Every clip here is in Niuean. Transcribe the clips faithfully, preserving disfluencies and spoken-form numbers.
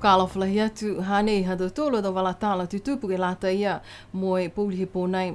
Fakaalofa lahi atu, hanei ha tautolu a tau vala tala tutupu ke lata ia mo e pouli he pō nei.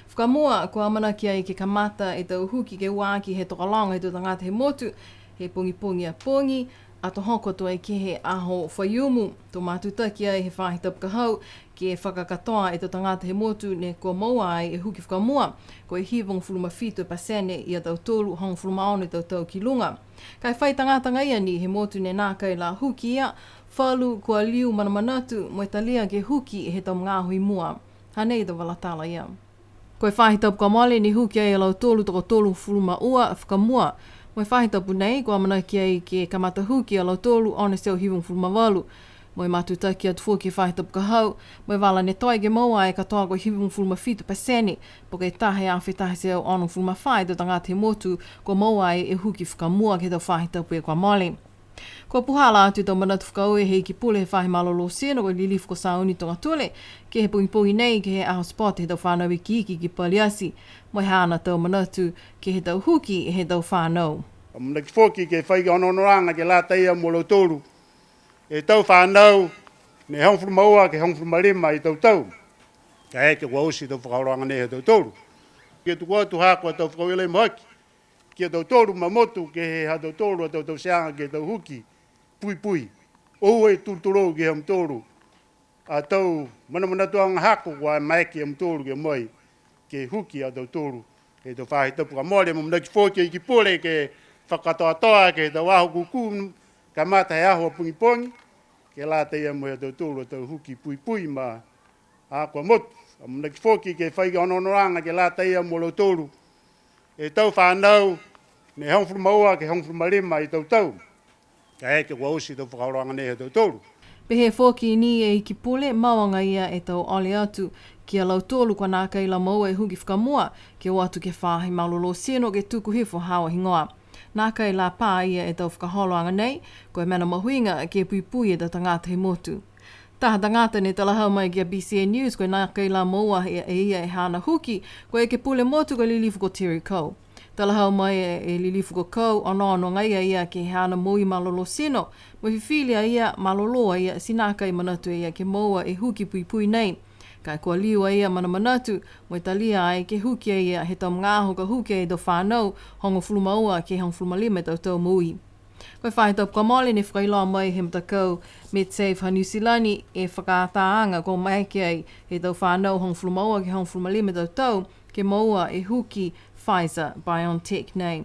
Fakamua, kua amanaki ai ke kamata e tau huki ke ua aki he tokologa he tau tagata he motu, he pogipogi a pogi, ato hoko atu ai ke he aho Faiumu, to matutaki ai he faahi tapu ka hau, ke fakakatoa e tau tagata he motu ne kua moua ai e huki fakamua, ko e hivagofulu ma fitu e pasene ia tautolu hogofulu ma ono e tau tau ki luga. Ka e fai tagata agaia ni he motu ne nākai la huki ia, falu kua liu manamanatu, mo e talia ke huki he tau magaaho i mua. Hanei e tau vala tala ia. Ko e faahi tapu kua mole ne huki ai a lautolu tokotolugofulu ma ua fakamua. Mo e faahi tapu nei, kua amanaki ai ke kamata huki a lautolu ono e teau hivagofulu ma valu. Mo e matutaki atu foki he faahi tapu ka hau, mo e vala ne toe ke moua ai katoa ko e hivagofulu ma fitu pasene, po ke taha e afe taha e teau onogofulu ma fā e tau tagata he motu, kua moua ai e huki fakamua ke he tau faahi tapu kua mole. Kua puhala atu e tau manatu fakaaue he Iki Pule he Faahi Malolō Tino ko e Lilifu ko Sauni Togatule, ke he pogipogi nei ke he aho sipote he tau fanau ikiiki ki Paliati, mo e haana tau manatu ke he tau huki he tau fanau. Amanaki foki ke fai ke onoonoaga ke lata ia mo lautolu e tau fanau, ne hogofulu ma ua ke hogofulu ma lima e tau tau. Kaeke kua oti e tau fakaholoaga nei ha tautolu. Ke tuku atu ha ko e tau fakaaue lahi mahaki ki a tautolu ma motu ke he ha tautolu a tau tauteaga ke he tau huki puipui. Oue tulutulou ke he ha mutolu a tau manamanatuaga hako kua maeke a mutolu ke o mai ke huki a tautolu he tau faahi tapu ka mole. Mo e amanaki foki e Iki Pule ke fakakatoatoa ke he tau aho kūkū, kamata he aho a pogipogi, ke lata ia mo e ha tautolu a tau huki puipui ma a kua motu. Amanaki foki ke fai ke onoonoaga ke lata ia mo lautolu e tau fanau, ne hogofulu ma ua ke hogofulu ma lima e tau tau. Kaeke kua oti e tau fakaholoaga nei ha tautolu. Pehē foki ni e Iki Pule, mau agaia e tau ole atu ki a lautolu kua nākai la moua e huki fakamua, ke o atu ke he Faahi Malolō Tino ke tuku hifo haau a higoa. Nākai la pā ia e tau fakaholoaga nei, ko e mena mahuiga ke puipui e tau tagata he motu. Taha tagata ne talahau mai ki a B C N News, ko e nākai la moua e, e ia e haana huki, ko e Ekepule Motu ko e Lilifu ko Terry Coe. Talahau mai e, e Lilifu ko Coe, onoono agaia a ia ke he haana moui malolō tino, mo e fifili a ia, malolō a ia, ti nākai manatu a ia ke moua e huki puipui nei. Ka e kua liu a ia manamanatu, mo e talia ai ke huki a ia he tau magaaho ka huki ai e tau fanau, hogofulu ma ua ke hogofulu ma lima e tau tau moui. Ko e faahi tapu kua mole ne fakailoa mai he matakau MedSafe ha Niu Silani e fakaataaga kua maeke ai he tau fanau hogofulu ma ua ke hogofulu ma lima e tau tau ke moua e huki Pfizer-BioNTech nei.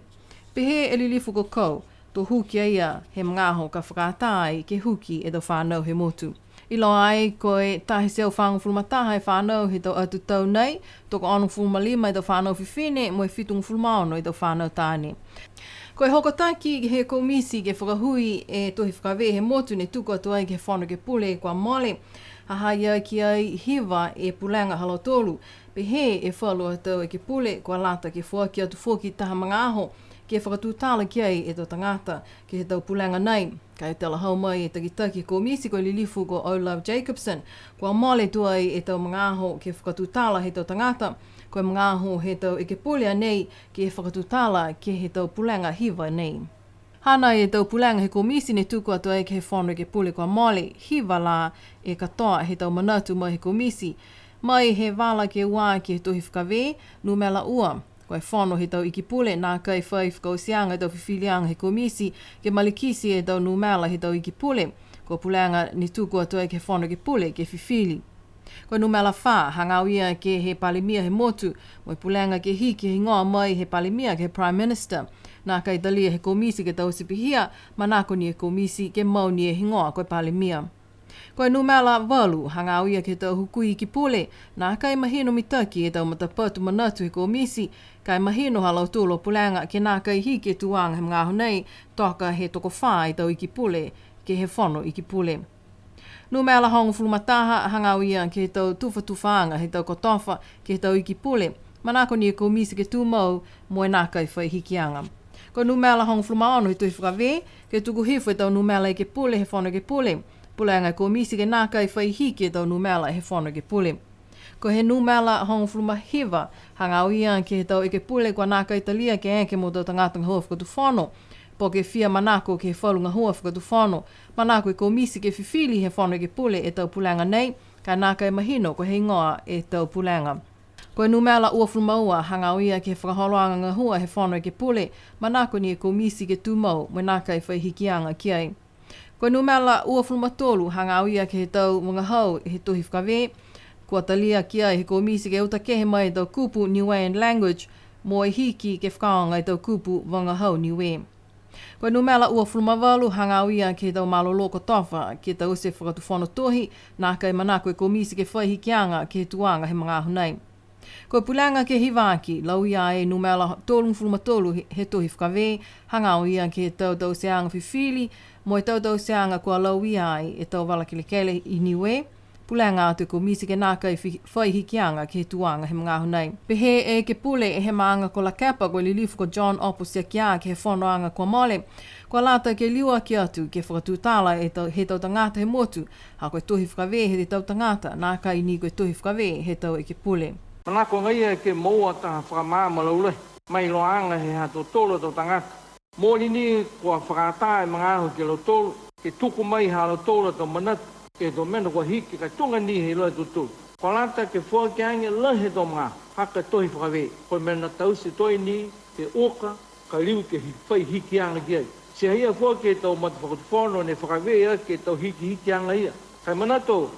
Pehē e Lilifu ko Coe, to huki a ia he magaaho ka fakaatā ai ke huki e tau fanau he motu. Iloa ai ko e taha e teau fagofulu ma taha e fanau he tau atu tau nei, tokoonogofulu ma lima e tau fanau fifine, mo e fitugofulu ma ono e tau fanau taane. Ko e hokotaki he komiti ke fakahui e tohi fakavē he motu ne tuku atu ai ke he Fono Ekepule kua mole, ha ha i ai ki ai hiva e pulega ha lautolu, pehē e falu a tau ekepule kua lata ke foaki atu foki taha magaaho ke fakatutala ki ai e tau tagata ke he tau pulega nei. Ka e talahau mai e takitaki komiti ko e Lilifu ko O'Love Jacobsen, kua mole tuai e tau magaaho ke fakatutala he tau tagata, ko e magaaho he tau ekepule a nei ke fakatutala ke he tau pulega hiva nei. Hanai e tau pulega he komiti ne tuku atu ai ke he Fono Ekepule kua mole, hiva la e katoa he tau manatu mai he komiti. Mai he vala ke ua ke he tohi fakavē, numela ua. Ko e fono he tau iki pule, nākai fai fakaotiaga e tau fifiliaga he komiti, ke malikiti e tau numela he tau iki pule. Ko e pulega ne tuku atu ai ke he Fono Ekepule ke fifili. Ko e numela fā, hagaao ia ke he Palemia he motu, mo e pulega ke hiki e higoa mai he Palemia ke he Prime Minister. Nākai talia he komiti ke taute pihia, manako ni e komiti ke mau ni e higoa ko e Palemia. Ko e numela valu, hagaao ia ke he tau hukui iki pule, nākai mahino mitaki e tau matapatu manatu he komiti, ka e mahino ha lautolu a pulega ke nākai hiki e tuaga he magaaho nei, toka he tokofā e tau iki pule ke he Fono Iki Pule. Numela hogofulu ma taha, hagaao ia ke he tau tufatufaaga he tau kotofa ke he tau iki pule, manako ni e komiti ke tumau mo e nākai fai hikiaga. Ko e numela hogofulu ma ono he tohi fakavē, ke tuku hifo e tau numela ekepule he Fono Ekepule, pulega e komiti ke nākai fai hiki e tau numela he Fono Ekepule. Ko e numela hogofulu ma hiva, hagaao ia ke he tau ekepule kua nākai talia ke eke mo tau tagata gahua fakatufono, po ke fia manako ke he falu gahua fakatufono. Manako e komiti ke fifili he Fono Ekepule e tau pulega nei, ka e nākai mahino ko e heigoa e tau pulega. Ko e numela uafulu ma ua hagaao ia ke he fakaholoaga gahua he Fono Ekepule, manako ni e komiti ke tumau, mo e nākai fai hikiaga ki ai. Ko e numela uafulu ma tolu hagaao ia ke he tau vagahau he tohi fakavē, kua talia ki ai he komiti ke uta kehe mai e tau kupu Niuean language, mo e hiki ke fakaaoga e tau kupu vagahau Niue. Ko e numela uafulu ma valu hagaao ia ke he tau malolō kotofa, ke taute fakatufono tohi, nākai manako e komiti ke fai hikiaga ke he tuaga he magaaho nei. Ko e pulega ke hiva aki, lauia ai e numela tolugofulu ma tolu he, he tohi fakavē, hagaao ia ke he tau tauteaga fifili, mo e tau tauteaga kua lauia ai e tau vala kelekele i Niue, pulega atu e komiti ke nākai fi-, fai hikiaga ke he tuaga he magaaho nei. Pehē e Ekepule he maaga ko Lakepa, ko e lilifu ko John Opo Tiakia ke he fonoaga kua mole, kua lata ke liuaki atu ke fakatutala e tau, he tau tagata he motu, ha ko e tohi fakavē he tau tagata, nākai ni ko e tohi fakavē he tau ekepule. Manako agaia ke moua taha fakamaama laulahi, mo e iloaaga he ha tautolu a tau tagata. Mooli ni kua fakaatā e magaaho ki a lautolu, ke tuku mai ha lautolu a tau manatu, ke he tau mena kua hiki ka tuga ni he iloa e tautolu. Kua lata ke foaki age lahi he tau magaaho, ha ko e tohi fakavē, ko e mena taute tuai ni, ke uka, ka liu ke hi-, fai hikiaga ki ai. Ti ha ia foki e tau matafakatufono ne fakavē aki e tau hikihikiaga ia. Ka e manatu,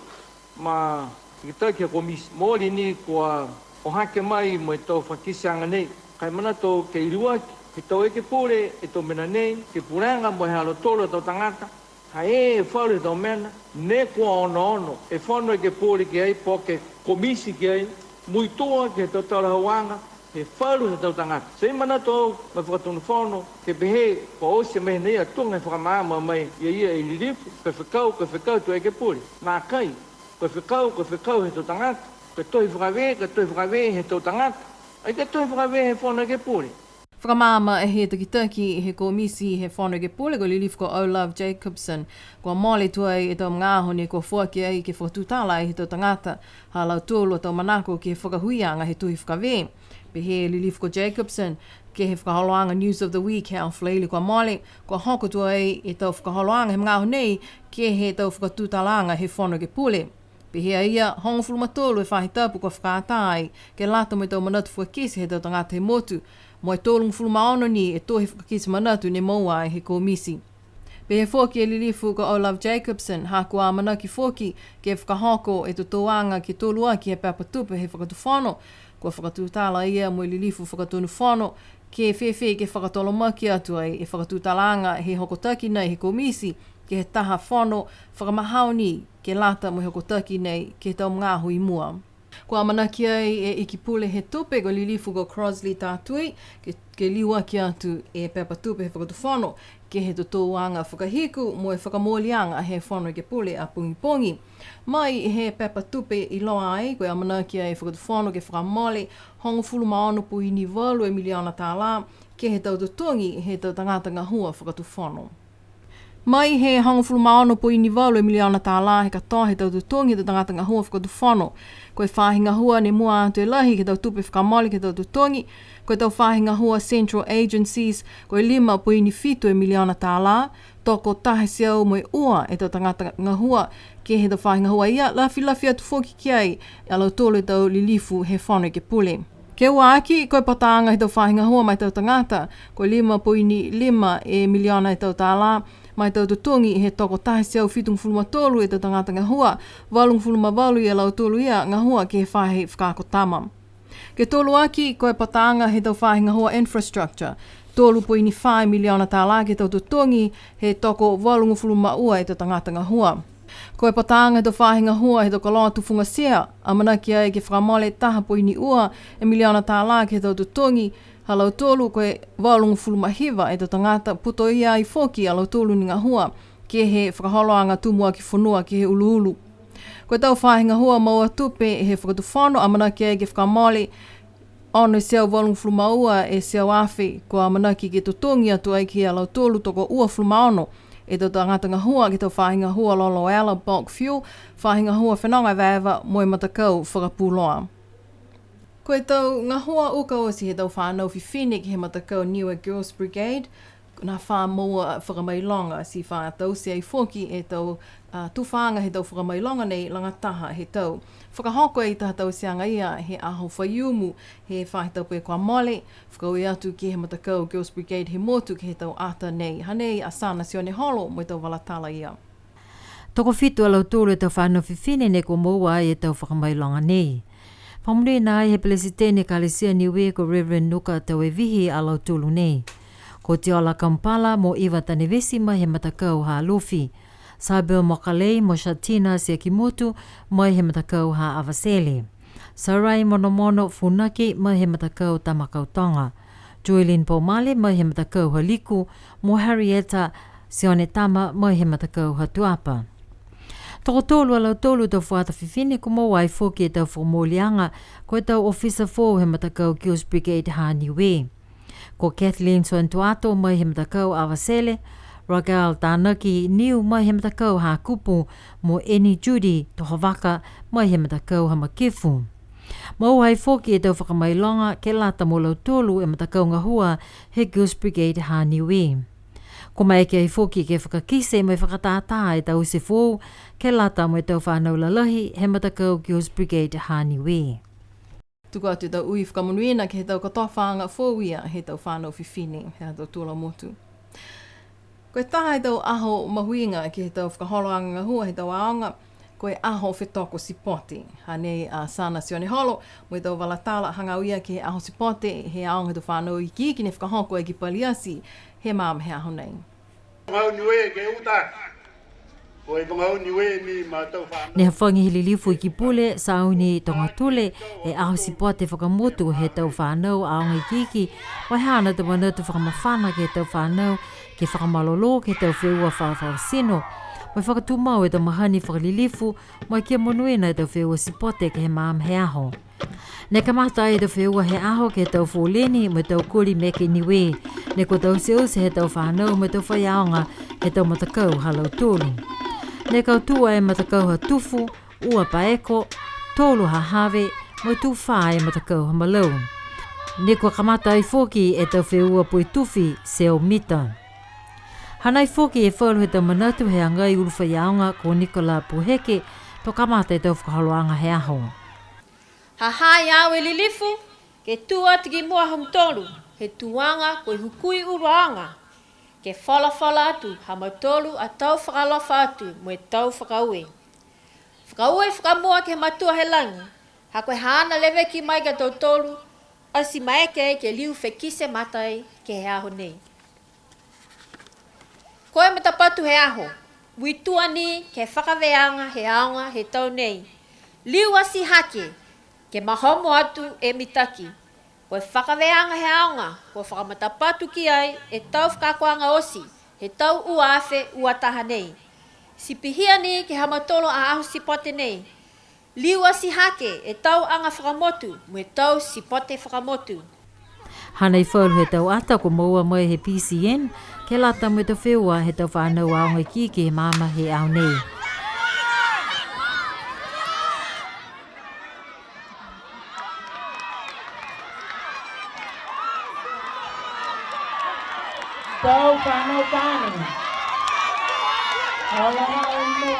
ma takitaki ha komiti, mooli ni kua o hake mai mo e tau fakakiteaga nei. Ka e manatu ke liuaki, ke he tau ekepule, e tau mena nei, ke pulega mo e ha lautolu a tau tagata, ha e falu he tau mena, ne kua onoono e Fono Ekepule ki ai, po ke komiti ki ai, muitua ke he tau talahauaga he falu he tau tagata. Ti manatu au mo e Fakatonu Fono, ke pehē, kua oti mai nei a tuga he fakamaama mai, ia ia e lilifu, ko e fekau, ko e fekau tau ekepule. Nākai, ko e fekau, ko e fekau he tau tagata, ko e tohi fakavē, ko e tohi fakavē he tau tagata. Ai ko e tohi fakavē he Fono Ekepule. Fakamaama e he takitaki he komiti he Fono Ekepule, ko e lilifu ko O'Love Jacobsen, kua mole tuai e tau magaaho ne kua foaki ai ke fakatutala ai he tau tagata, ha lautolu a tau manako ke he fakahuiaga he tohi fakavē. Pehē e lilifu ko Jacobsen, ke he fakaholoaga News of the Week he aho Falaile kua mole, kua hoko tuai e tau fakaholoaga he magaaho nei, ke he tau fakatutalaaga he Fono Ekepule. Pehē a ia, hogofulu ma tolu e faahi tapu kua fakaatā ai, ke lata mo e tau manatu fakakite he tau tagata he motu, mo e tolugofulu ma ono ni e tohi fakakite manatu ne moua ai he komiti. Pehē foki e lilifu ko O'Love Jacobsen, ha kua amanaki foki ke fakahoko e totouaga ke toluaki he pepa tupe he fakatufono, kua fakatutala ia mo e lilifu Fakatonu Fono, ke fēfē ke fakatolomaki atu ai e fakatutalaaga he hokotaki nei he komiti, ke he taha fono fakamahao ni, ke lata mo e hokotaki nei ke he tau magaaho i mua. Kua amanaki ai e Iki Pule he Tupe ko e lilifu ko Crossley Tatui, ke, ke liuaki atu e pepa tupe he fakatufono, ke he totouaga fakahiku mo e fakamooliaga he Fono Ekepule a pogipogi. Mai he pepa tupe iloa ai, ko e amanaki ai e fakatufono ke fakamole hogofulu ma ono poini valu e miliona tālā, ke he tau totogi he tau tagata gahua fakatufono. Mai he hogofulu ma ono poini valu e miliona tālā he katoa he tau totogi he tau tagata gahua fakatufono. Ko e faahi gahua ne mua atu e lahi ke he tau tupe fakamole ke he tau totogi, ko e tau faahi gahua central agencies, ko e lima poini fitu e miliona tālā, tokotaha e teau mo e ua e tau tagata gahua ke he tau faahi gahua ia, lafilafi atu foki ki ai a lautolu e tau lilifu he Fono Ekepule. Ke ua aki, ko e pataaga he tau faahi gahua ma e tau tagata, ko e lima poini lima e miliona e tau tālā, ma e tau totogi he tokotaha e teau fitugofulu ma tolu e tau tagata gahua, valugofulu ma valu ia lautolu ia gahua ke he faahi fakaako tama. Ke tolu aki, ko e pataaga he tau faahi gahua infrastructure, tolu poini fā e miliona tālā ke he tau totogi he tokovalugofulu ma ua e tau tagata gahua. Ko e pataaga he tau faahi gahua he tau koloa tufuga tea, amanaki ai ke fakamole taha poini ua e miliona tālā ke he tau totogi, ha lautolu ko e valugofulu ma hiva e tau tagata, putoia ai foki a lautolu ne gahua ke he fakaholoaga tumuaki fonua ke he uluulu. Ko e tau faahi gahua moua tupe he fakatufono, amanaki ai ke fakamole ono e teau valugofulu ma ua e teau afe, kua amanaki ke totogi atu ai ki a lautolu tokouafulu ma ono e tau tagata gahua ke he tau faahi gahua lolo ela, bulk fuel, faahi gahua fenoga evaeva mo e matakau fakapuloa. Ko e tau gahua uka oti he tau fanau fifine ke he matakau Niue Girls Brigade, Nā fā moua fakamailoga, ti fa taute ai foki e tau, a, tufaaga he tau fakamailoga nei lagataha he tau. Fakahoko e taha tauteaga ia he aho Faiumu he faahi tapu kua mole, fakaaue atu ke he matakau Girls Brigade he motu ke he tau ata nei. Hanei a Sana Sioneholo mo e tau vala tala ia. Tokofitu a lautolu e tau fanau fifine ne kua moua ai e tau fakamailoga nei. Fakamonuina ai he Pelesiteni Ekalesia Niue ko Reverend Nuka Tauevihi a lautolu nei. Ko Tiola Kampala mo Iva Tanevesi mai he matakau ha Alofi. Sabel Mokalei mo Shatina Siakimotu mai he matakau ha Avatele. Sarai Monomono Funaki mai he matakau Tamakautoga. Joylene Pomale mai he matakau ha Liku, mo Harrietta Sionetama mai he matakau ha Tuapa. Tokotolu a lautolu tau fuata fifine kua moua ai foki e tau fakamooliaga, ko e tau ofisa foou he matakau Girls Brigade ha Niue. Ko Kathleen Suantuato mai he matakau Avatele, Raquel Tanaki Niu mai he matakau ha Kupu, mo Eni Judy Tohovaka mai he matakau ha Makefu. Moua ai foki e tau fakamailoga ke lata mo lautolu e matakau gahua he Girls Brigade ha Niue. Kua maeke ai foki ke fakakite mo e fakatātā e taute foou ke lata mo e tau fanau lalahi he matakau Girls Brigade ha Niue. Tuku atu e tau ui fakamonuina ke he tau kotofaaga foou ia he tau fanau fifine he ha tautolu a motu. Ko e taha he tau aho mahuiga ke he tau fakaholoaga gahua he tau aoga, ko e aho fetoko sipote. Hanei a Sana Sioneholo mo e tau vala tala hagaao ia ke he aho sipote he aoga he tau fanau ikiiki ne fakahoko ai ki Paliati he magaaho he aho nei. Vagahau Niue ke uta. Ko e Vagahau Niue ni ma tau fanau. Ne hafagi he lilifu Ikipule Sauni Togatule e aho sipote fakamotu he tau fanau aoga ikiiki, mo e haana tau manatu fakamafana ke he tau fanau, ke fakamalolō ke he tau feua fakafaotino, mo e fakatumau e tau mahani fakalilifu, mo e kia monuina e tau feua sipote ke he magaaho he aho. Ne kamata ai e tau feua he aho ke he tau foleni mo e tau koli meke Niue. Ne kua tauteute he tau fanau mo e tau faiaoga he tau matakau ha lautolu. Ne kautū ai e matakau ha Tufu, ua Paeko, tolu ha Have, mo e tū fā e matakau ha Malau. Ne kua kamata ai foki e tau feua poitufi, teau mita. Hanai foki e falu he tau manatu he agai ulu faiaoga ko Nicola Puheke, to kamata e tau fakaholoaga he aho. Ha ha i a au e lilifu, ke tū atu ki mua ha mutolu, he tuaga ko e hukui uluaga, ke folafola atu ha mautolu a tau fakaalofa atu mo e tau fakaaue. Fakaaue fakamua ke he Matua he lagi, ha ko e haana leveki mai ki a tautolu, ati maeke ai ke liu fekite mata ai ke he aho nei. Ko e matapatu he aho, muitua ni ke he fakavēaga he aoga he tau nei. Liu ati hake, ke mahomo atu e mitaki. Ko e fakavēaga he aoga, kua fakamatapatu ki ai e tau fakaakoaga oti, he tau ua afe ua taha nei. Ti pihia ni ke he ha mautolu a aho sipote nei. Liu ati hake e tau aga fakamotu, mo e tau sipote fakamotu. Hanai falu he tau ata kua moua mai he B C N, ke lata mo e tau feua he tau fanau aoga ikiiki he magaaho he aho nei. Tau fanau taane. Ola, ola, ola,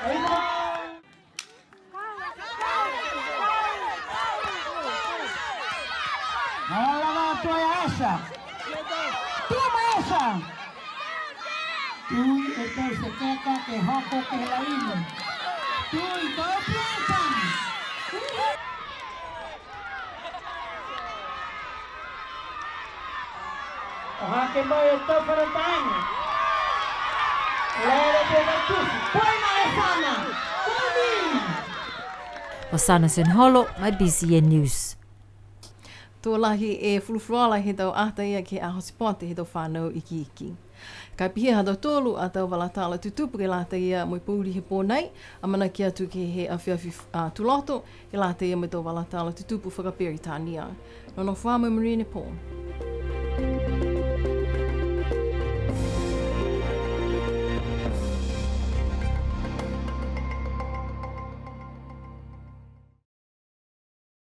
ola. Ola, ola, ola, ola. Tū mai asa. Tui e tau sekeka ke hoko ke he laini. Tui tau puaka. O hake mai e tau fale taane. Lele pē ka tusi. Poi mai e Sana. Tui. O Sana Sioneholo, mai B C N News. To lahi e fulufuluola he tau ata ia ke he aho sipote he tau fanau ikiiki. Ka e pihia ha tautolu a tau vala tala tutupu ke lata ia mo e pouli he pō nei, amanaki atu ke he afiafi, a, Tuloto, ke lata ia mo e tau vala tala tutupu fakaperitania. Nonofo ā mo e monuina e pō.